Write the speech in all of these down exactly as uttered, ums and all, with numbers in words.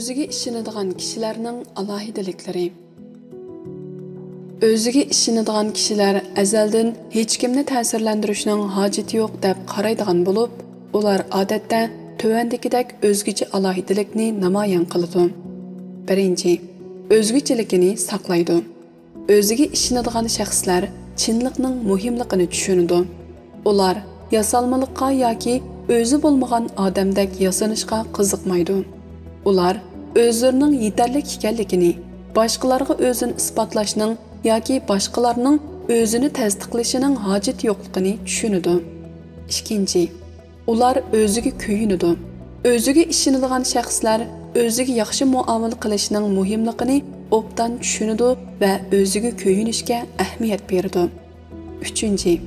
ئۆزىگە ئىشىنىدىغان كىشىلەرنىڭ ئالاھىدىلىكلىرى. ئۆزىگە ئىشىنىدىغان كىشىلەر ئەزەلدىن ھېچكىمنى تەسىرلەندۈرۈشنىڭ ھاجىتى يوق دەپ قارايدىغان بولۇپ، ئۇلار ئادەتتە تۆۋەندىكىدەك ئۆزگىچە ئالاھىدىلىكنى نامايان قىلىدۇ. بىرىنچى، ئۆزگىچىلىكىنى ساقلايدۇ. ئۆزىگە ئىشىنىدىغان شەخسلەر چىنلىقنىڭ مۇھىملىقىنى چۈشىنىدۇ. ئۇلار ياسالمىلىققا ياكى ئۆزى بولمىغان ئادەمدەك ياسىنىشقا قىزىقمايدۇ. ئۇلار ئۆزلىرىنىڭ يېتەرلىك ئىكەنلىكىنى، باشقىلارغا ئۆزىنى ئىسپاتلاشنىڭ ياكى باشقىلارنىڭ ئۆزىنى تەستىقلىشىنىڭ ھاجىتى يوقلۇقىنى چۈشىنىدۇ. ئىككىنچى، ئۇلار ئۆزىگە كۆيۈنىدۇ. ئۆزىگە ئىشىنىدىغان شەخسلەر ئۆزىگە ياخشى مۇئامىلە قىلىشنىڭ مۇھىملىقىنى ئوبدان چۈشىنىدۇ ۋە ئۆزىگە كۆيۈنۈشكە ئەھمىيەت بېرىدۇ. ئۈچىنچى،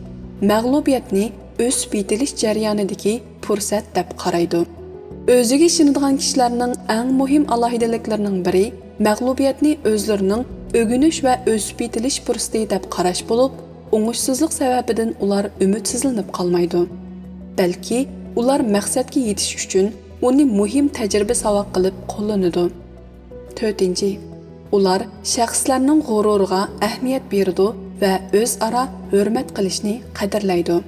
مەغلۇبىيەتنى ئۆسۈپ يېتىلىش جەريانىدىكى پۇرسەت دەپ قارايدۇ. ئۆزىگە ئىشىنىدىغان كىشىلەرنىڭ ئەڭ مۇھىم ئالاھىدىلىكلىرىنىڭ بىرى، مەغلۇبىيەتنى ئۆزلىرىنىڭ ئۆگىنىش ۋە ئۆسۈپ يېتىلىش پۇرسىتى دەپ قاراش بولۇپ، ئوڭۇشسىزلىق سەۋەبىدىن ئۇلار ئۈمىدسىزلىنىپ قالمايدۇ. بەلكى ئۇلار مەقسەتكە يېتىش ئۈچۈن ئۇنى مۇھىم تەجرىبە ساۋاق قىلىپ قوللىنىدۇ. تۆتىنچى، ئۇلار شەخسلەرنىڭ غۇرۇرىغا ئەھمىيەت بېرىدۇ ۋە ئۆزئارا ھۆرمەت قىلىشنى قەدىرلەيدۇ.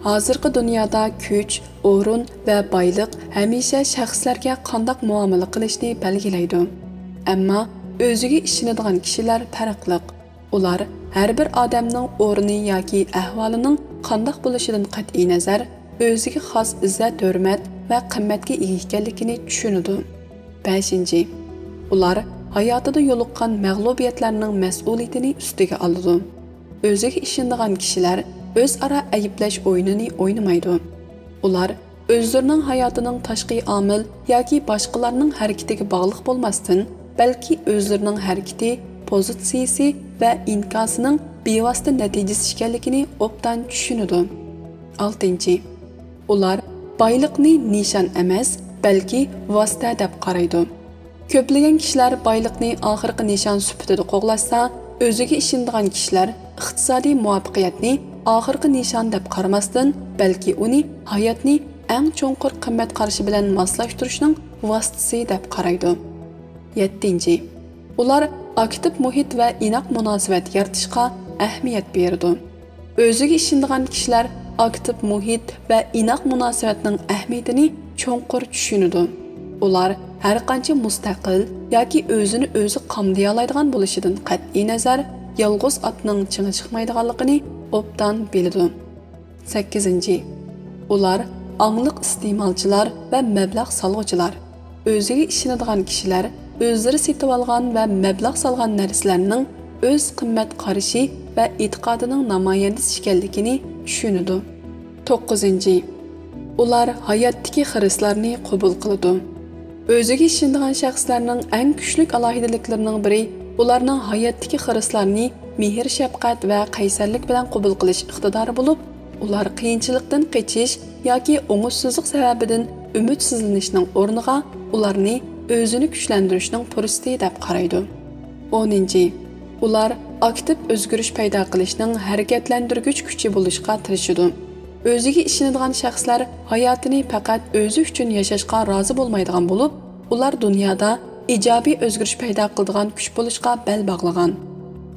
ھازىرقى دۇنيادا كۈچ، ئورۇن ۋە بايلىق ھەمىشە شەخسلەرگە قانداق مۇئامىلە قىلىشنى بەلگىلەيدۇ. ئەمما ئۆزىگە ئىشىنىدىغان كىشىلەر پەرقلىق. ئۇلار ھەر بىر ئادەمنىڭ ئورنى ياكى ئەھۋالىنىڭ قانداق بولۇشىدىن قەتئىينەزەر، ئۆزىگە خاس ئىززەت-ھۆرمەت ۋە قىممەتكە ئىگە ئىكەنلىكىنى چۈشىنىدۇ. بەشىنچى، ئۇلار ھاياتىدا يولۇققان مەغلۇبىيەتلەرنىڭ مەسئۇلىيىتىنى ئۈستىگە ئالىدۇ. ئۆزىگە ئىشىنىدىغان كىشىلەر ئۆزئارا ئەيىبلەش ئويۇنىنى ئوينىمايدۇ. ئۇلار ئۆزلىرىنىڭ ھاياتىنىڭ تاشقى ئامىل ياكى باشقىلارنىڭ ھەرىكىتىگە باغلىق بولماستىن، بەلكى ئۆزلىرىنىڭ ھەرىكىتى، پوزىتسىيىسى ۋە ئىنكاسىنىڭ بىۋاسىتە نەتىجىسى ئىكەنلىكىنى ئوبدان چۈشىنىدۇ. ئالتىنچى، ئۇلار بايلىقنى نىشان ئەمەس، بەلكى ۋاسىتە دەپ قارايدۇ. كۆپلىگەن كىشىلەر بايلىقنى ئاخىرقى نىشان سۈپىتىدە قوغلاشسا، ئۆزىگە ئىشىنىدىغان كىشىلەر ئىقتىسادىي مۇۋەپپەقىيەتنى ئاخىرقى نىشان دەپ قارىماستىن، بەلكى ئۇنى ھاياتنى ئەڭ چوڭقۇر قىممەت قارىشى بىلەن ماسلاشتۇرۇشنىڭ ۋاسىتىسى دەپ قارايدۇ. يەتتىنچى، ئۇلار ئاكتىپ مۇھىت ۋە ئىناق مۇناسىۋەت يارىتىشقا ئەھمىيەت بېرىدۇ. ئۆزىگە ئىشىنىدىغان كىشىلەر ئاكتىپ مۇھىت ۋە ئىناق مۇناسىۋەتنىڭ ئەھمىيىتىنى چوڭقۇر چۈشىنىدۇ. ئۇلار ھەرقانچە مۇستەقىل ياكى ئۆزىنى ئۆزى قامدىيالايدىغان بولۇشىدىن قەتئىينەزەر، يالغۇز ئاتنىڭ چىڭى چىقمايدىغانلىقىنى ئوبدان بىلىدۇ. سەككىزىنچى، ئۇلار ئاڭلىق ئىستېمالچىلار ۋە مەبلەغ سالغۇچىلار. ئۆزىگە ئىشىنىدىغان كىشىلەر ئۆزلىرى سېتىۋالغان ۋە مەبلەغ سالغان نەرسىلەرنىڭ ئۆز قىممەت قارىشى ۋە ئېتىقادىنىڭ نامايەندىسى ئىكەنلىكىنى چۈشىنىدۇ. توققۇزىنچى، ئۇلار ھاياتتىكى خىرىسلارنى قوبۇل قىلىدۇ. ئۆزىگە ئىشىنىدىغان شەخسلەرنىڭ ئەڭ كۈچلۈك ئالاھىدىلىكلىرىنىڭ بىرى، ئۇلارنىڭ ھاياتتىكى خىرىسلارنى مېھىر-شەپقەت ۋە قەيسەرلىك بىلەن قوبۇل قىلىش ئىقتىدارى بولۇپ، ئۇلار قىيىنچىلىقتىن قېچىش ياكى ئوڭۇشسىزلىق سەۋەبىدىن ئۈمىدسىزلىنىشنىڭ ئورنىغا ئۇلارنى ئۆزىنى كۈچلەندۈرۈشنىڭ پۇرسىتى دەپ قارايدۇ. ئونىنچى، ئۇلار ئاكتىپ ئۆزگىرىش پەيدا قىلىشنىڭ ھەرىكەتلەندۈرگۈچ كۈچى بولۇشقا تىرىشىدۇ. ئۆزىگە ئىشىنىدىغان شەخسلەر ھاياتىنى پەقەت ئۆزى ئۈچۈن ياشاشقا رازى بولمايدىغان بولۇپ، ئۇلار دۇنيادا ئىجابىي ئۆزگىرىش پەيدا قىلىدىغان كۈچ بولۇشقا بەل باغلىغان.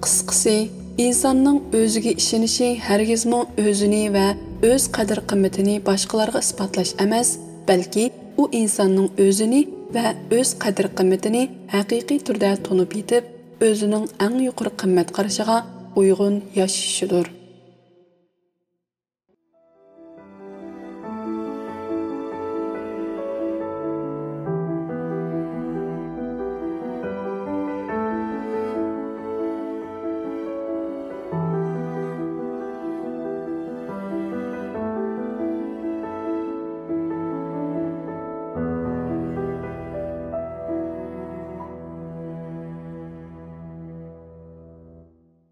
قىسقىسى، ئىنساننىڭ ئۆزىگە ئىشىنىشى ھەرگىزمۇ ئۆزىنى ۋە ئۆز قەدىر-قىممىتىنى باشقىلارغا ئىسپاتلاش ئەمەس، بەلكى ئۇ ئىنساننىڭ ئۆزىنى ۋە ئۆز قەدىر-قىممىتىنى ھەقىقىي تۈردە تونۇپ يېتىپ، ئۆزىنىڭ ئەڭ يۇقىرى قىممەت قارىشىغا ئۇيغۇن ياشىشىدۇر.